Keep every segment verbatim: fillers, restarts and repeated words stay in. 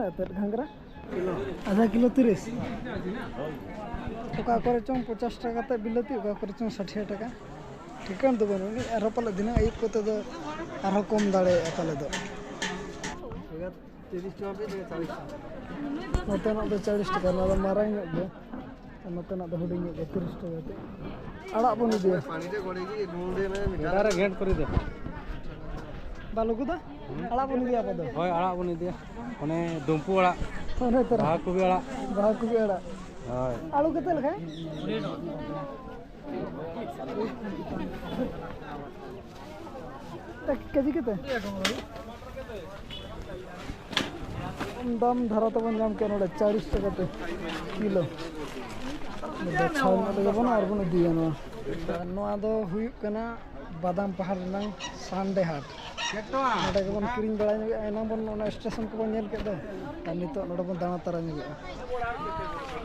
ᱠᱟᱛᱮᱫ ᱜᱷᱟᱸᱜᱽᱨᱟ ᱟᱫᱷᱟ ᱠᱤᱞᱳ ᱛᱤᱨᱤᱥ᱾ ᱚᱠᱟ ᱠᱚᱨᱮ ᱪᱚᱝ ᱯᱚᱪᱟᱥ ᱴᱟᱠᱟ ᱠᱟᱛᱮᱫ ᱵᱤᱞᱟᱹᱛᱤ, ᱚᱠᱟ ᱠᱚᱨᱮ ᱪᱚᱝ ᱥᱟᱴᱷᱤᱭᱟ ᱴᱟᱠᱟ᱾ ᱴᱷᱤᱠᱟᱹᱱ ᱫᱚ ᱵᱟᱹᱱᱩᱜ ᱟᱹᱱᱤᱡ᱾ ᱟᱨᱦᱚᱸ ᱯᱟᱞᱮ ᱫᱷᱤᱱᱟᱹᱝ ᱟᱹᱭᱩᱵ ᱠᱚᱛᱮ ᱫᱚ ᱟᱨᱦᱚᱸ ᱠᱚᱢ ᱫᱟᱲᱮᱭᱟᱜᱼᱟ ᱯᱟᱞᱮ ᱫᱚ᱾ ᱛᱤᱨᱤᱥ ᱴᱟᱠᱟ ᱯᱮ ᱤᱫᱤᱭᱟ, ᱪᱟᱞᱤᱥ ᱴᱟᱠᱟ᱾ ᱱᱚᱛᱮᱱᱟᱜ ᱫᱚ ᱪᱟᱞᱤᱥ ᱴᱟᱠᱟ, ᱱᱚᱣᱟ ᱫᱚ ᱢᱟᱨᱟᱝ ᱧᱚᱜ ᱜᱮᱭᱟ᱾ ᱟᱨ ᱱᱚᱛᱮᱱᱟᱜ ᱫᱚ ᱦᱩᱰᱤᱧ ᱧᱚᱜ ᱜᱮᱭᱟ, ᱛᱤᱨᱤᱥ ᱴᱟᱠᱟ ᱠᱟᱛᱮ᱾ ᱟᱲᱟᱜ ᱵᱚᱱ ᱤᱫᱤᱭᱟ᱾ ᱯᱟᱱᱤ ᱨᱮ ᱜᱚᱲᱮ ᱜᱮ ᱱᱩᱱ ᱫᱮ ᱢᱮ ᱢᱤᱫ ᱜᱚᱰᱟ ᱨᱮ ᱜᱷᱮᱸᱴ ᱠᱚᱨᱮ ᱫᱚ᱾ ᱵᱟᱞᱩ ᱠᱚᱫᱚ ᱟᱲᱟᱜ ᱵᱚᱱ ᱤᱫᱤᱭᱟ ᱟᱯᱟ ᱫᱚ᱾ ᱦᱳᱭ, ᱟᱲᱟᱜ ᱵᱚᱱ ᱤᱫᱤᱭᱟ᱾ ᱚᱱᱮ ᱫᱩᱢᱯᱩ ᱟᱲᱟᱜ, ᱚᱱᱮ ᱛᱚᱨᱟ᱾ ᱵᱟᱦᱟ ᱠᱚᱵᱤ ᱟᱲᱟᱜ᱾ ᱵᱟᱦᱟ ᱠᱚᱵᱤ ᱟᱲᱟᱜ᱾ ᱦᱳᱭ᱾ ᱟᱲᱩ ᱠᱟᱛᱮ ᱞᱮᱠᱷᱟᱱ? ᱮᱠ ᱠᱮᱡᱤ ᱠᱟᱛᱮ? ᱠᱚᱢ ᱫᱟᱢ ᱫᱷᱟᱨᱟ ᱛᱮᱵᱚᱱ ᱧᱟᱢ ᱠᱮᱫ ᱱᱚᱰᱮ, ᱪᱟᱞᱤᱥ ᱴᱟᱠᱟ ᱛᱮ ᱠᱤᱞᱳ᱾ ᱵᱟᱪᱷᱟᱣ ᱧᱚᱜ ᱞᱮᱜᱮ ᱵᱚᱱ ᱟᱨ ᱵᱚᱱ ᱤᱫᱤᱭᱟ ᱱᱚᱣᱟ᱾ ᱱᱚᱣᱟ ᱫᱚ ᱦᱩᱭᱩᱜ ᱠᱟᱱᱟ ᱵᱟᱫᱟᱢ ᱯᱟᱦᱟᱲ ᱨᱮᱱᱟᱝ ᱥᱟᱱᱰᱮ ᱦᱟᱴ᱾ ᱱᱚᱰᱮ ᱜᱮᱵᱚᱱ ᱠᱤᱨᱤᱧ ᱵᱟᱲᱟ ᱧᱚᱜᱮᱜᱼᱟ᱾ ᱮᱱᱟᱝ ᱵᱚᱱ ᱚᱱᱟ ᱥᱴᱮᱥᱚᱱ ᱠᱚᱵᱚᱱ ᱧᱮᱞ ᱠᱮᱫ ᱫᱚ, ᱟᱨ ᱱᱤᱛᱚᱜ ᱱᱚᱰᱮ ᱵᱚᱱ ᱫᱟᱬᱟ ᱛᱟᱨᱟ ᱧᱚᱜᱮᱜᱼᱟ᱾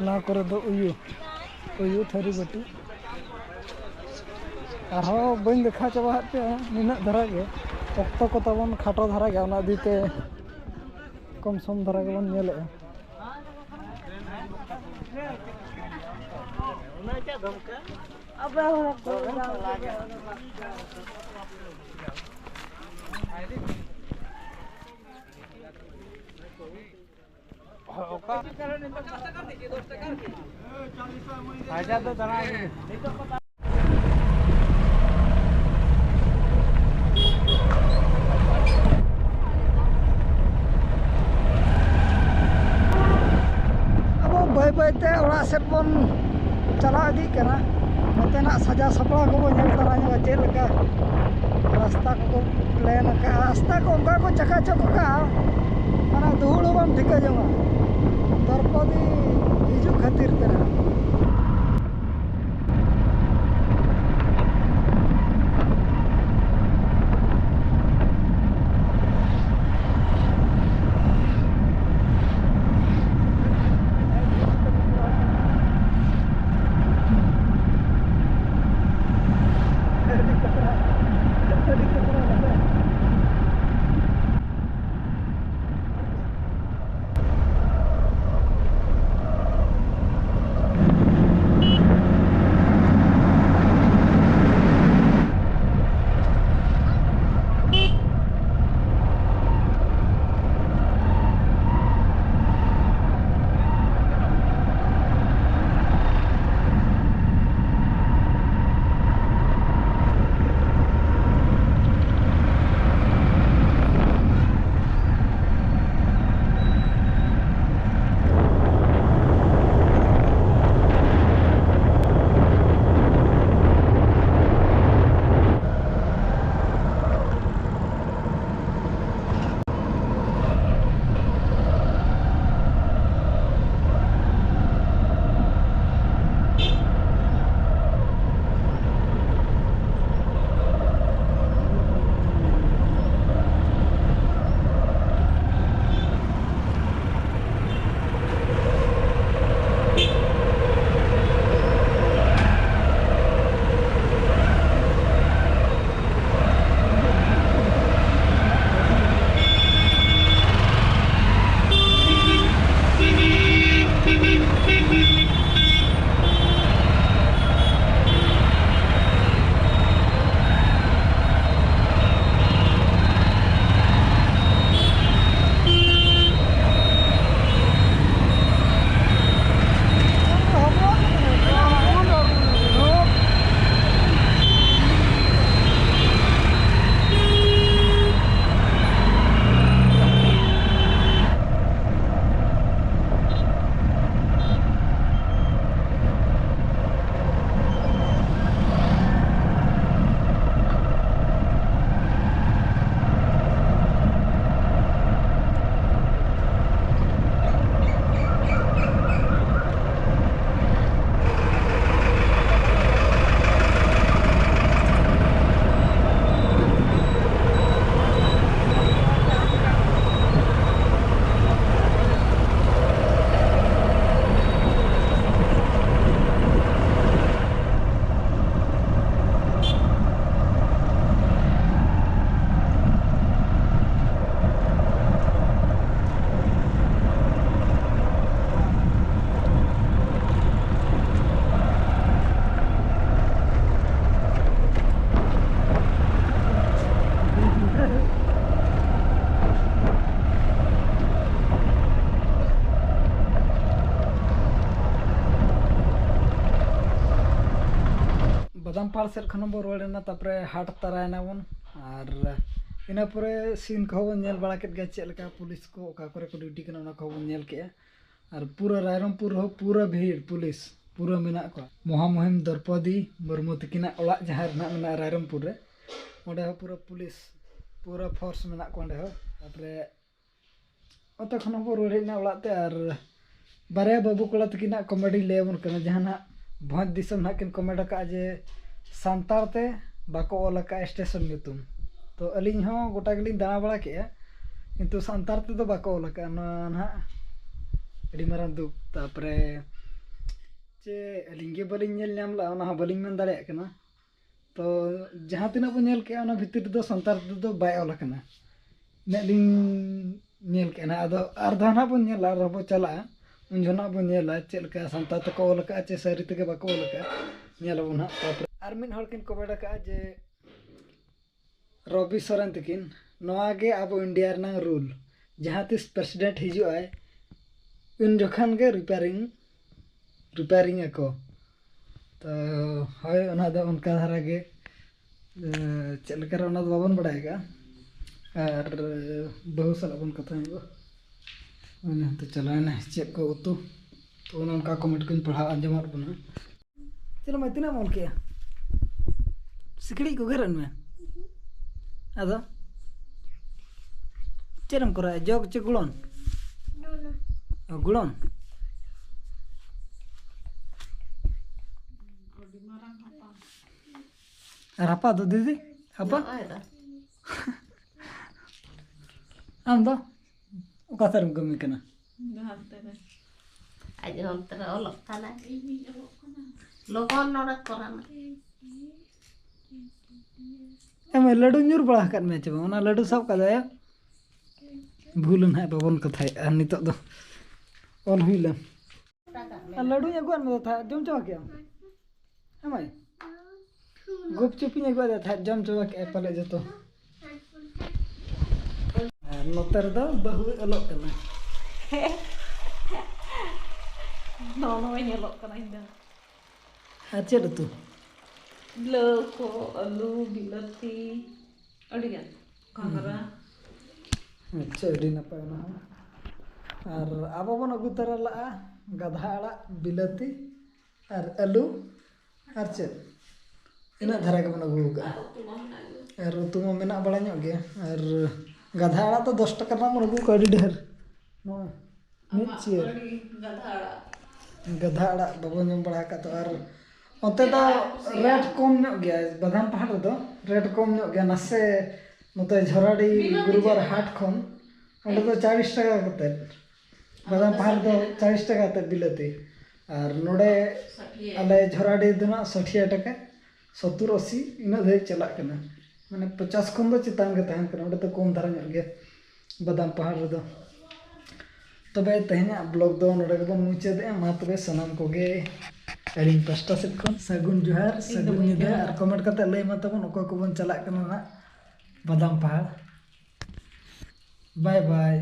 ᱱᱚᱣᱟ ᱠᱚᱨᱮ ᱫᱚ ᱩᱭᱩ, ᱩᱭᱩ ᱛᱷᱟᱹᱨᱤ ᱵᱟᱹᱴᱤ᱾ ᱟᱨᱦᱚᱸ ᱵᱟᱹᱧ ᱫᱮᱠᱷᱟᱣ ᱪᱟᱵᱟᱣᱟᱫ ᱯᱮᱭᱟ ᱱᱤᱱᱟᱹᱜ ᱫᱷᱟᱨᱟ ᱜᱮ, ᱚᱠᱛᱚ ᱠᱚ ᱛᱟᱵᱚᱱ ᱠᱷᱟᱴᱚ ᱫᱷᱟᱨᱟ ᱜᱮᱭᱟ, ᱚᱱᱟ ᱤᱫᱤ ᱛᱮ ᱠᱚᱢ ᱥᱚᱢ ᱫᱷᱟᱨᱟ ᱜᱮᱵᱚᱱ ᱧᱮᱞᱮᱜᱼᱟ᱾ ᱚᱠᱟ ᱦᱟᱡᱟᱨ ᱫᱚ ᱫᱟᱬᱟ ᱟᱹᱜᱩ᱾ ᱟᱵᱚ ᱵᱟᱹᱭ ᱵᱟᱹᱭ ᱛᱮ ᱚᱲᱟᱜ ᱥᱮᱫ ᱵᱚᱱ ᱪᱟᱞᱟᱣ ᱤᱫᱤᱜ ᱠᱟᱱᱟ᱾ ᱱᱚᱛᱮᱱᱟᱜ ᱥᱟᱡᱟᱣ ᱥᱟᱯᱲᱟᱣ ᱠᱚᱵᱚᱱ ᱧᱮᱞ ᱛᱟᱨᱟ ᱧᱚᱜᱟ, ᱪᱮᱫ ᱞᱮᱠᱟ ᱨᱟᱥᱛᱟ ᱠᱚᱠᱚ ᱯᱞᱮᱱ ᱟᱠᱟᱫᱼᱟ, ᱨᱟᱥᱛᱟ ᱠᱚ ᱚᱱᱠᱟ ᱠᱚ ᱪᱟᱠᱟ ᱪᱚᱠ ᱟᱠᱟᱫᱼᱟ, ᱢᱟᱱᱮ ᱫᱩᱦᱩᱲ ᱦᱚᱸ ᱵᱟᱢ ᱴᱷᱤᱠᱟᱹ ᱡᱚᱝᱟ, ᱫᱨᱚᱯᱚᱫᱤ ᱦᱤᱡᱩᱜ ᱠᱷᱟᱹᱛᱤᱨ ᱛᱮ ᱱᱟᱦᱟᱜ᱾ ᱵᱟᱫᱟᱢᱯᱟᱲ ᱥᱮᱫ ᱠᱷᱚᱱ ᱵᱚᱱ ᱨᱩᱣᱟᱹᱲ ᱮᱱᱟ, ᱛᱟᱨᱯᱚᱨᱮ ᱦᱟᱴ ᱛᱟᱨᱟᱭᱮᱱᱟ ᱵᱚᱱ᱾ ᱟᱨ ᱤᱱᱟᱹ ᱯᱚᱨᱮ ᱥᱤᱱ ᱠᱚᱦᱚᱸ ᱵᱚᱱ ᱧᱮᱞ ᱵᱟᱲᱟ ᱠᱮᱫ ᱜᱮᱭᱟ, ᱪᱮᱫ ᱞᱮᱠᱟ ᱯᱩᱞᱤᱥ ᱠᱚ ᱚᱠᱟ ᱠᱚᱨᱮ ᱠᱚ ᱰᱤᱭᱩᱴᱤ ᱠᱟᱱᱟ, ᱚᱱᱟ ᱠᱚᱦᱚᱸ ᱵᱚᱱ ᱧᱮᱞ ᱠᱮᱜᱼᱟ᱾ ᱟᱨ ᱯᱩᱨᱟᱹ ᱨᱟᱭᱨᱚᱝᱯᱩᱨ ᱨᱮᱦᱚᱸ ᱯᱩᱨᱟᱹ ᱵᱷᱤᱲ, ᱯᱩᱞᱤᱥ ᱯᱩᱨᱟᱹ ᱢᱮᱱᱟᱜ ᱠᱚᱣᱟ᱾ ᱢᱚᱦᱟᱢᱩᱦᱤᱢ ᱫᱨᱚᱯᱚᱫᱤ ᱢᱩᱨᱢᱩ ᱛᱟᱹᱠᱤᱱᱟᱜ ᱚᱲᱟᱜ ᱡᱟᱦᱟᱸ ᱨᱮᱱᱟᱜ ᱢᱮᱱᱟᱜᱼᱟ ᱨᱟᱭᱨᱚᱝᱯᱩᱨ ᱨᱮ, ᱚᱸᱰᱮ ᱦᱚᱸ ᱯᱩᱨᱟᱹ ᱯᱩᱞᱤᱥ ᱯᱩᱨᱟᱹ ᱯᱷᱳᱨᱥ ᱢᱮᱱᱟᱜ ᱠᱚᱣᱟ ᱚᱸᱰᱮ ᱦᱚᱸ᱾ ᱛᱟᱨᱯᱚᱨᱮ ᱚᱱᱛᱮ ᱠᱷᱚᱱ ᱦᱚᱸ ᱵᱚᱱ ᱨᱩᱣᱟᱹᱲ ᱦᱮᱡ ᱮᱱᱟ ᱚᱲᱟᱜ ᱛᱮ᱾ ᱟᱨ ᱵᱟᱨᱭᱟ ᱵᱟᱹᱵᱩ ᱠᱚᱲᱟ ᱛᱟᱹᱠᱤᱱᱟᱜ ᱠᱚᱢᱮᱰᱤᱧ ᱞᱟᱹᱭ ᱟᱵᱚᱱ ᱠᱟᱱᱟ, ᱡᱟᱦᱟᱸ ᱱᱟᱜ ᱵᱷᱚᱸᱡᱽ ᱫᱤᱥᱚᱢ ᱱᱟᱜ ᱠᱤᱱ ᱠᱚᱢᱮᱰ ᱟᱠᱟᱫᱼᱟ ᱡᱮ ᱥᱟᱱᱛᱟᱲ ᱛᱮ ᱵᱟᱠᱚ ᱚᱞ ᱟᱠᱟᱫᱼᱟ ᱥᱴᱮᱥᱚᱱ ᱧᱩᱛᱩᱢ᱾ ᱛᱚ ᱟᱹᱞᱤᱧ ᱦᱚᱸ ᱜᱚᱴᱟ ᱜᱮᱞᱤᱧ ᱫᱟᱬᱟ ᱵᱟᱲᱟ ᱠᱮᱜᱼᱟ, ᱠᱤᱱᱛᱩ ᱥᱟᱱᱛᱟᱲ ᱛᱮᱫᱚ ᱵᱟᱠᱚ ᱚᱞ ᱟᱠᱟᱫᱼᱟ᱾ ᱱᱚᱣᱟ ᱱᱟᱦᱟᱜ ᱟᱹᱰᱤ ᱢᱟᱨᱟᱝ ᱫᱩᱠ᱾ ᱛᱟᱨᱯᱚᱨᱮ ᱪᱮ ᱟᱹᱞᱤᱧ ᱜᱮ ᱵᱟᱹᱞᱤᱧ ᱧᱮᱞ ᱧᱟᱢ ᱞᱮᱜᱼᱟ, ᱚᱱᱟ ᱦᱚᱸ ᱵᱟᱹᱞᱤᱧ ᱢᱮᱱ ᱫᱟᱲᱮᱭᱟᱜ ᱠᱟᱱᱟ᱾ ᱛᱚ ᱡᱟᱦᱟᱸ ᱛᱤᱱᱟᱹᱜ ᱵᱚᱱ ᱧᱮᱞ ᱠᱮᱜᱼᱟ, ᱚᱱᱟ ᱵᱷᱤᱛᱤᱨ ᱨᱮᱫᱚ ᱥᱟᱱᱛᱟᱲ ᱛᱮᱫᱚ ᱵᱟᱭ ᱚᱞ ᱟᱠᱟᱱᱟ᱾ ᱤᱱᱟᱹᱜ ᱞᱤᱧ ᱧᱮᱞ ᱠᱮᱜᱼᱟ ᱱᱟᱦᱟᱜ᱾ ᱟᱫᱚ ᱟᱨ ᱫᱷᱟᱣ ᱱᱟᱦᱟᱜ ᱵᱚᱱ ᱧᱮᱞᱟ, ᱟᱨᱦᱚᱸ ᱵᱚᱱ ᱪᱟᱞᱟᱜᱼᱟ, ᱩᱱ ᱡᱚᱦᱚᱜ ᱱᱟᱦᱟᱜ ᱵᱚᱱ ᱧᱮᱞᱟ ᱪᱮᱫ ᱞᱮᱠᱟ ᱥᱟᱱᱛᱟᱲ ᱛᱮᱠᱚ ᱚᱞ ᱟᱠᱟᱫᱼᱟ ᱪᱮ ᱥᱟᱹᱨᱤ ᱛᱮᱜᱮ ᱵᱟᱠᱚ ᱚᱞ ᱟᱠᱟᱫᱼᱟ᱾ ᱧᱮᱞ ᱟᱵᱚᱱ ᱱᱟᱦᱟᱜ᱾ ᱛᱟᱨᱯᱚᱨᱮ ᱟᱨ ᱢᱤᱫ ᱦᱚᱲ ᱠᱤᱱ ᱠᱚᱢᱮᱱᱴ ᱟᱠᱟᱫᱼᱟ ᱡᱮ ᱨᱚᱵᱤ ᱥᱚᱨᱮᱱ ᱛᱟᱹᱠᱤᱱ, ᱱᱚᱣᱟ ᱜᱮ ᱟᱵᱚ ᱤᱱᱰᱤᱭᱟ ᱨᱮᱱᱟᱝ ᱨᱩᱞ, ᱡᱟᱦᱟᱸ ᱛᱤᱥ ᱯᱨᱮᱥᱤᱰᱮᱱᱴ ᱦᱤᱡᱩᱜ ᱟᱭ, ᱩᱱ ᱡᱚᱠᱷᱟᱱ ᱜᱮ ᱨᱤᱯᱮᱭᱟᱨᱤᱝ ᱨᱤᱯᱮᱭᱟᱨᱤᱝ ᱟᱠᱚ᱾ ᱛᱚ ᱦᱳᱭ, ᱚᱱᱟ ᱫᱚ ᱚᱱᱠᱟ ᱫᱷᱟᱨᱟ ᱜᱮ᱾ ᱮ, ᱪᱮᱫ ᱞᱮᱠᱟ ᱨᱮ ᱚᱱᱟ ᱫᱚ ᱵᱟᱵᱚᱱ ᱵᱟᱲᱟᱭ ᱟᱠᱟᱫᱼᱟ᱾ ᱟᱨ ᱵᱟᱹᱦᱩ ᱥᱟᱞᱟᱜ ᱵᱚᱱ ᱠᱟᱛᱷᱟ ᱧᱚᱜᱚᱜᱼᱟ᱾ ᱩᱱᱤ ᱦᱚᱸᱛᱚ ᱪᱟᱞᱟᱣᱮᱱᱟᱭ ᱪᱮᱫ ᱠᱚ ᱩᱛᱩ᱾ ᱛᱚ ᱚᱱᱮ ᱚᱱᱠᱟ ᱠᱚᱢᱮᱱᱴ ᱠᱚᱧ ᱯᱟᱲᱦᱟᱣ ᱟᱸᱡᱚᱢᱟᱫ ᱵᱚᱱᱟ᱾ ᱪᱮᱫ ᱢᱟᱹᱭ, ᱛᱤᱱᱟᱹᱜ ᱮᱢ ᱚᱞ ᱠᱮᱜᱼᱟ? ᱥᱤᱠᱲᱤᱡ ᱠᱚ ᱜᱮᱨᱮᱫ ᱢᱮ᱾ ᱟᱫᱚ ᱪᱮᱫ ᱮᱢ ᱠᱚᱨᱟᱣᱟ, ᱡᱚᱜᱽ ᱪᱮ ᱜᱩᱲᱚᱱ? ᱚ, ᱜᱩᱲᱚᱱ᱾ ᱟᱨ ᱦᱟᱯᱟ ᱫᱚ ᱫᱤᱫᱤ? ᱦᱟᱯᱟ? ᱱᱚᱜᱼᱚᱭ ᱫᱚ᱾ ᱟᱢ ᱫᱚ ᱚᱠᱟ ᱥᱮᱫ ᱨᱮᱢ ᱠᱟᱹᱢᱤ ᱠᱟᱱᱟ? ᱤᱧ ᱫᱚ ᱦᱟᱱᱛᱮ ᱨᱮ᱾ ᱟᱡ ᱦᱚᱸ ᱚᱱᱛᱮ ᱨᱮ ᱚᱞᱚᱜ ᱠᱟᱱᱟᱭ᱾ ᱞᱚᱜᱚᱱ ᱱᱚᱰᱮ ᱠᱚᱨᱟᱣ ᱢᱮ᱾ ᱮᱢ ᱞᱟᱹᱰᱩ ᱧᱩᱨ ᱵᱟᱲᱟ ᱟᱠᱟᱫ ᱢᱮᱭᱟ ᱪᱮ ᱵᱟᱝ? ᱚᱱᱟ ᱞᱟᱹᱰᱩ ᱥᱟᱵ ᱠᱟᱫᱟᱭᱟ᱾ ᱵᱷᱩᱞ ᱱᱟᱦᱟᱜ ᱵᱟᱵᱚᱱ ᱠᱟᱛᱷᱟᱭᱮᱫᱼᱟ ᱱᱤᱛᱚᱜ ᱫᱚ᱾ ᱚᱞ ᱦᱩᱭ ᱞᱮᱱ᱾ ᱟᱨ ᱞᱟᱹᱰᱩᱧ ᱟᱹᱜᱩᱣᱟᱫ ᱢᱮ ᱛᱟᱦᱮᱸᱫ, ᱡᱚᱢ ᱪᱟᱵᱟ ᱠᱮᱜᱼᱟᱢ? ᱦᱮᱸ ᱢᱟᱹᱭ? ᱜᱩᱯᱪᱩᱯ ᱤᱧ ᱟᱹᱜᱩᱣᱟᱫ ᱛᱟᱦᱮᱸᱫ, ᱡᱚᱢ ᱪᱟᱵᱟ ᱠᱮᱜᱼᱟᱭ ᱯᱟᱞᱮ ᱡᱚᱛᱚ᱾ ᱱᱚᱛᱮ ᱨᱮᱫᱚ ᱵᱟᱹᱦᱩ ᱚᱞᱚᱜ ᱠᱟᱱᱟ᱾ ᱱᱚᱜᱼᱚ ᱱᱚᱣᱟ ᱧᱮᱞᱚᱜ ᱠᱟᱱᱟ ᱤᱧ ᱫᱚ᱾ ᱟᱨ ᱪᱮᱫ ᱩᱛᱩ? ᱞᱟᱹᱣ ᱠᱚ, ᱟᱹᱞᱩ, ᱵᱤᱞᱟᱹᱛᱤ, ᱟᱹᱰᱤᱜᱟᱱ᱾ ᱜᱷᱟᱸᱜᱽᱨᱟ᱾ ᱟᱪᱪᱷᱟ, ᱟᱹᱰᱤ ᱱᱟᱯᱟᱭ ᱚᱱᱟ ᱦᱚᱸ᱾ ᱟᱨ ᱟᱵᱚ ᱵᱚᱱ ᱟᱹᱜᱩ ᱛᱟᱨᱟ ᱞᱟᱜᱼᱟ ᱜᱟᱫᱷᱟ ᱟᱲᱟᱜ, ᱵᱤᱞᱟᱹᱛᱤ ᱟᱨ ᱟᱹᱞᱩ ᱟᱨ ᱪᱮᱫ? ᱤᱱᱟᱹᱜ ᱫᱷᱟᱨᱟ ᱜᱮᱵᱚᱱ ᱟᱹᱜᱩ ᱟᱠᱟᱫᱼᱟ᱾ ᱟᱨ ᱩᱛᱩ ᱢᱟ ᱢᱮᱱᱟᱜ ᱵᱟᱲᱟ ᱧᱚᱜ ᱜᱮᱭᱟ᱾ ᱟᱨ ᱜᱟᱫᱷᱟ ᱟᱲᱟᱜ ᱫᱚ ᱫᱚᱥ ᱴᱟᱠᱟ ᱨᱮᱱᱟᱜ ᱵᱚᱱ ᱟᱹᱜᱩ ᱠᱟᱜᱼᱟ, ᱟᱹᱰᱤ ᱰᱷᱮᱨ᱾ ᱱᱚᱣᱟ ᱢᱤᱫ ᱪᱤᱭᱟᱹ᱾ ᱜᱟᱫᱷᱟ ᱟᱲᱟᱜ ᱵᱟᱵᱚᱱ ᱡᱚᱢ ᱵᱟᱲᱟ ᱟᱠᱟᱫ ᱛᱚ᱾ ᱟᱨ ᱚᱱᱛᱮ ᱫᱚ ᱨᱮᱴ ᱠᱚᱢ ᱧᱚᱜ ᱜᱮᱭᱟ, ᱵᱟᱫᱟᱢ ᱯᱟᱦᱟᱲ ᱨᱮᱫᱚ ᱨᱮᱴ ᱠᱚᱢ ᱧᱚᱜ ᱜᱮᱭᱟ ᱱᱟᱥᱮ᱾ ᱱᱚᱛᱮ ᱡᱷᱚᱨᱟᱰᱤ ᱜᱩᱨᱩᱵᱟᱨ ᱦᱟᱴ ᱠᱷᱚᱱ ᱚᱸᱰᱮ ᱫᱚ ᱪᱟᱞᱤᱥ ᱴᱟᱠᱟ ᱠᱟᱛᱮ, ᱵᱟᱫᱟᱢ ᱯᱟᱦᱟᱲ ᱫᱚ ᱪᱟᱞᱤᱥ ᱴᱟᱠᱟ ᱠᱟᱛᱮ ᱵᱤᱞᱟᱹᱛᱤ᱾ ᱟᱨ ᱱᱚᱰᱮ ᱟᱞᱮ ᱡᱷᱚᱨᱟᱰᱤ ᱫᱚ ᱱᱟᱜ ᱥᱟᱴᱷᱤᱭᱟ ᱴᱟᱠᱟ, ᱥᱚᱛᱛᱚᱨ ᱟᱥᱤ ᱤᱱᱟᱹ ᱫᱷᱟᱹᱵᱤᱡ ᱪᱟᱞᱟᱜ ᱠᱟᱱᱟ᱾ ᱢᱟᱱᱮ ᱯᱚᱪᱟᱥ ᱠᱷᱚᱱ ᱫᱚ ᱪᱮᱛᱟᱱ ᱜᱮ ᱛᱟᱦᱮᱱ ᱠᱟᱱᱟ, ᱚᱸᱰᱮ ᱫᱚ ᱠᱚᱢ ᱫᱷᱟᱨᱟ ᱧᱚᱜ ᱜᱮᱭᱟ ᱵᱟᱫᱟᱢ ᱯᱟᱦᱟᱲ ᱨᱮᱫᱚ᱾ ᱛᱚᱵᱮ ᱛᱮᱦᱮᱧᱟᱜ ᱵᱞᱚᱜ ᱫᱚ ᱱᱚᱰᱮ ᱜᱮᱵᱚᱱ ᱢᱩᱪᱟᱹᱫᱮᱜᱼᱟ᱾ ᱢᱟ ᱛᱚᱵᱮ ᱥᱟᱱᱟᱢ ᱠᱚᱜᱮ ᱟᱹᱞᱤᱧ ᱯᱟᱥᱴᱟ ᱥᱮᱫ ᱠᱷᱚᱱ ᱥᱟᱹᱜᱩᱱ ᱡᱚᱦᱟᱨ, ᱥᱟᱹᱜᱩᱱ ᱧᱤᱫᱟᱹ, ᱟᱨ ᱠᱚᱢᱮᱱᱴ ᱠᱟᱛᱮ ᱞᱟᱹᱭ ᱢᱟ ᱛᱟᱵᱚᱱ ᱚᱠᱚᱭ ᱠᱚᱵᱚᱱ ᱪᱟᱞᱟᱜ ᱠᱟᱱᱟ ᱱᱟᱜ ᱵᱟᱫᱟᱢ ᱯᱟᱦᱟᱲ᱾ ᱵᱟᱭ ᱵᱟᱭ᱾